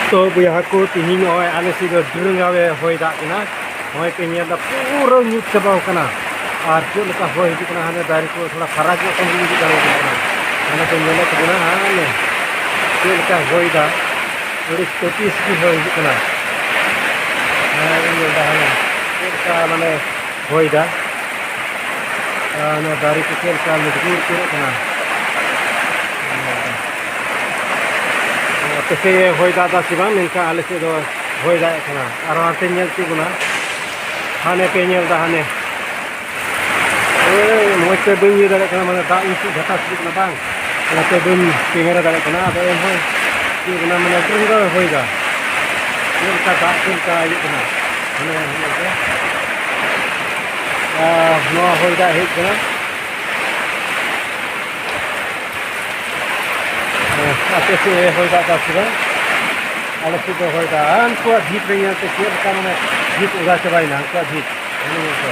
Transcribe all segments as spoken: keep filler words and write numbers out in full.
ᱛᱚ ᱵᱚᱭᱦᱟ ᱠᱚ, ᱛᱤᱦᱤᱧ ᱱᱚᱜᱼᱚᱭ ᱟᱞᱮ ᱥᱮᱫ ᱫᱚ ᱰᱨᱝᱜᱟᱣᱮ ᱦᱚᱭ ᱫᱟᱜ ᱠᱟᱱᱟ᱾ ᱱᱚᱜᱼᱚᱭ ᱯᱮ ᱧᱮᱞ ᱮᱫᱟ, ᱯᱩᱨᱟᱹ ᱧᱩᱛ ᱪᱟᱵᱟᱣ ᱠᱟᱱᱟ᱾ ᱟᱨ ᱪᱮᱫ ᱞᱮᱠᱟ ᱦᱚᱭ ᱦᱤᱡᱩᱜ ᱠᱟᱱᱟ, ᱦᱟᱱᱮ ᱫᱟᱨᱮ ᱠᱚ ᱛᱷᱚᱲᱟ ᱯᱷᱟᱨᱟᱠ ᱧᱚᱜ ᱠᱷᱚᱱ ᱜᱮ ᱦᱤᱡᱩᱜ ᱠᱟᱱᱟ, ᱦᱤᱡᱩᱜ ᱠᱟᱱᱟ᱾ ᱦᱟᱱᱮ ᱯᱮ ᱧᱮᱞᱮᱫ ᱛᱟᱵᱚᱱᱟ, ᱦᱟᱱᱮ ᱪᱮᱫ ᱞᱮᱠᱟ ᱦᱚᱭ ᱫᱟ, ᱟᱹᱰᱤ ᱛᱟᱹᱯᱤᱥ ᱜᱮ ᱦᱚᱭ ᱦᱤᱡᱩᱜ ᱠᱟᱱᱟ᱾ ᱦᱮᱸ, ᱧᱮᱞ ᱮᱫᱟ, ᱦᱟᱱᱮ ᱪᱮᱫ ᱞᱮᱠᱟ ᱢᱟᱱᱮ ᱦᱚᱭ ᱫᱟ᱾ ᱟᱨ ᱱᱚᱣᱟ ᱫᱟᱨᱮ ᱠᱚ ᱪᱮᱫ ᱞᱮᱠᱟ ᱞᱩᱴᱵᱩᱨ ᱩᱛᱟᱹᱨᱚᱜ ᱠᱟᱱᱟ᱾ ᱟᱯᱮ ᱥᱮᱫ ᱮ ᱦᱚᱭ ᱫᱟᱜ ᱮᱫᱟ ᱥᱮ ᱵᱟᱝ? ᱢᱮᱱᱠᱷᱟᱱ ᱟᱞᱮ ᱥᱮᱫ ᱫᱚ ᱦᱚᱭ ᱫᱟᱜ ᱮᱫ ᱠᱟᱱᱟ᱾ ᱟᱨ ᱦᱟᱱᱛᱮ ᱧᱮᱞ ᱦᱚᱪᱚ ᱵᱚᱱᱟ, ᱦᱟᱱᱮ ᱯᱮ ᱧᱮᱞ ᱮᱫᱟ, ᱦᱟᱱᱮ ᱳᱭ ᱢᱚᱡᱽ ᱛᱮ ᱵᱟᱹᱧ ᱤᱭᱟᱹ ᱫᱟᱲᱮᱭᱟᱜ ᱠᱟᱱᱟ, ᱢᱟᱱᱮ ᱫᱟᱜ ᱩᱱᱠᱩ ᱡᱷᱟᱴᱟ ᱥᱩᱨᱩᱜ ᱠᱟᱱᱟ ᱵᱟᱝ, ᱚᱱᱟᱛᱮ ᱵᱟᱹᱧ ᱠᱮᱢᱮᱨᱟ ᱫᱟᱲᱮᱭᱟᱜ ᱠᱟᱱᱟ᱾ ᱟᱫᱚ ᱮᱱᱦᱚᱸ ᱪᱮᱫ ᱠᱟᱱᱟ, ᱢᱟᱱᱮ ᱯᱩᱨᱟᱹ ᱦᱚᱭ ᱫᱟ, ᱪᱮᱫ ᱞᱮᱠᱟ ᱫᱟᱜ, ᱪᱮᱫ ᱞᱮᱠᱟ ᱤᱭᱟᱹᱜ ᱠᱟᱱᱟ, ᱢᱟᱱᱮ ᱧᱮᱞ ᱯᱮ᱾ ᱟᱨ ᱱᱚᱣᱟ ᱦᱚᱭ ᱫᱟᱜ ᱦᱮᱡ ᱠᱟᱱᱟ᱾ ᱟᱯᱮ ᱥᱮᱫ ᱮ ᱦᱚᱭ ᱫᱟᱜ ᱮᱫᱟ ᱥᱮ ᱵᱟᱝ? ᱟᱞᱮ ᱥᱮᱫ ᱫᱚ ᱦᱚᱭ ᱫᱟᱜ, ᱟᱨ ᱩᱱᱠᱩᱣᱟᱜ ᱵᱷᱤᱛ ᱨᱮ ᱧᱮᱞ ᱯᱮ ᱪᱮᱫ ᱞᱮᱠᱟ, ᱢᱟᱱᱮ ᱵᱷᱤᱛ ᱚᱫᱟ ᱪᱟᱵᱟᱭᱮᱱᱟ ᱩᱱᱠᱩᱣᱟᱜ ᱵᱷᱤᱛ᱾ ᱦᱮᱸ, ᱧᱮᱞ ᱯᱮ᱾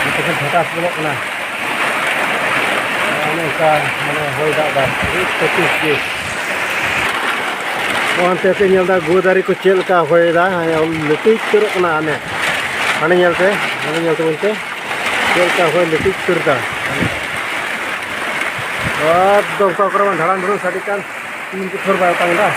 ᱡᱚᱛᱚ ᱠᱷᱚᱱ ᱡᱷᱟᱴᱟᱥ ᱧᱮᱞᱚᱜ ᱠᱟᱱᱟ᱾ ᱚᱱᱮ ᱚᱱᱠᱟ ᱢᱟᱱᱮ ᱦᱚᱭ ᱫᱟᱜ ᱫᱟᱭ, ᱟᱹᱰᱤ ᱛᱟᱹᱯᱤᱥ ᱜᱮ᱾ ᱚᱱᱛᱮ ᱯᱮ ᱧᱮᱞ ᱮᱫᱟ, ᱜᱩᱣᱟᱹ ᱫᱟᱨᱮ ᱠᱚ ᱪᱮᱫ ᱞᱮᱠᱟ ᱦᱚᱭ ᱫᱟ, ᱦᱮᱸ, ᱞᱟᱹᱴᱩ ᱩᱛᱟᱹᱨᱚᱜ ᱠᱟᱱᱟ᱾ ᱦᱟᱱᱮ, ᱦᱟᱱᱮ ᱧᱮᱞ ᱯᱮ, ᱦᱟᱱᱮ ᱧᱮᱞ ᱛᱟᱵᱚᱱ ᱯᱮ, ᱪᱮᱫ ᱞᱮᱠᱟ ᱦᱚᱭ ᱞᱟᱹᱴᱩ ᱩᱛᱟᱹᱨ ᱫᱟ᱾ ᱮᱠᱫᱚᱢ ᱚᱠᱟ ᱠᱚᱨᱮ ᱵᱟᱝ ᱫᱷᱟᱲᱟᱱ ᱫᱷᱩᱲᱟᱱ ᱥᱟᱰᱮ ᱠᱟᱱ, ᱛᱤᱱ ᱵᱚᱪᱷᱚᱨ ᱵᱟᱭ ᱚᱴᱟᱝ ᱮᱫᱟ᱾